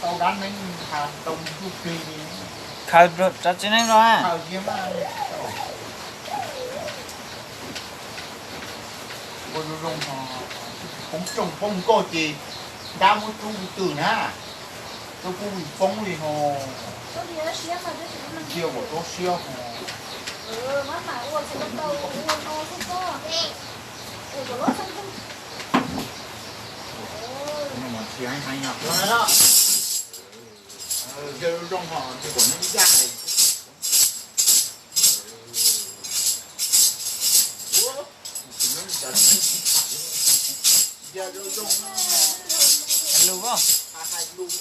Tau dab neeb has tau ntsuj plig li. Khaws rau tsev neeg los. Khaws kiag mas. Ua zoo zoo ho, poob tsoom poob nkoj ces dab muab rub twm na, rub pub vim poob li ho. Cia ua tsob siab ho. Tsis heev heev os. Cia zoo zoo ho, cia kom nws ncaj. Cia zoo zoo. Hais lus os. Hais lus.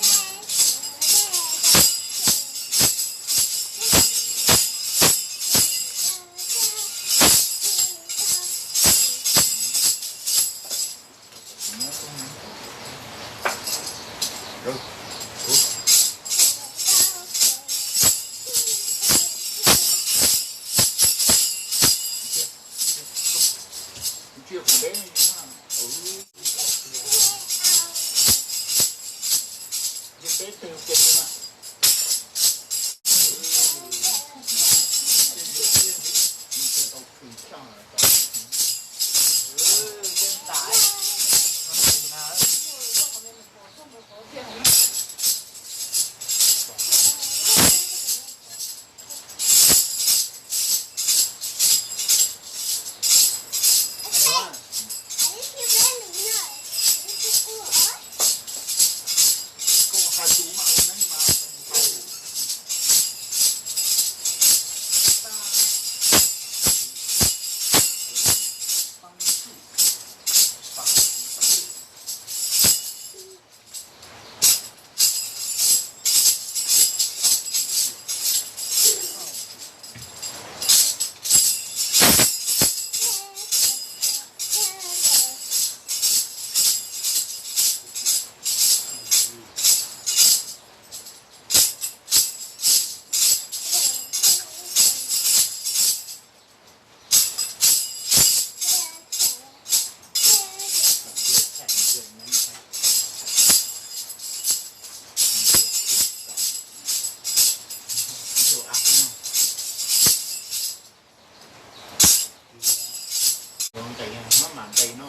Nqes maj mam nqes no,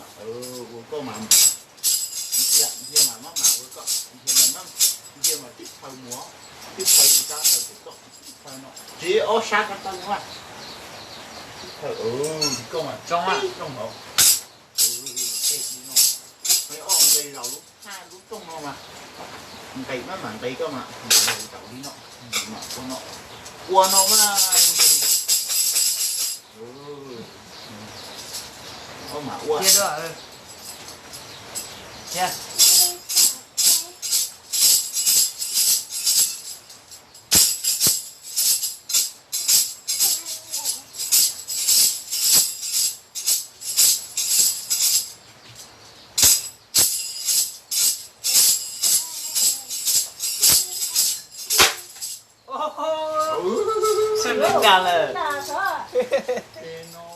ua koj mas, ntsia mas maj mam ua koj, ntsia mas tib chaw mus, tib chaw ib sab taw ces koj tib chaw no, tsis ob sab ko taw no, tib chaw, koj mas tsoo, tsoo hauv. Tej li no, ob nqes zaum lub haj lub rooj no mas, nqes maj mam nqes koj mas, zaum li no, ua no, ua no mas, ob mam ua. Sab neeg dag lawm. Ces no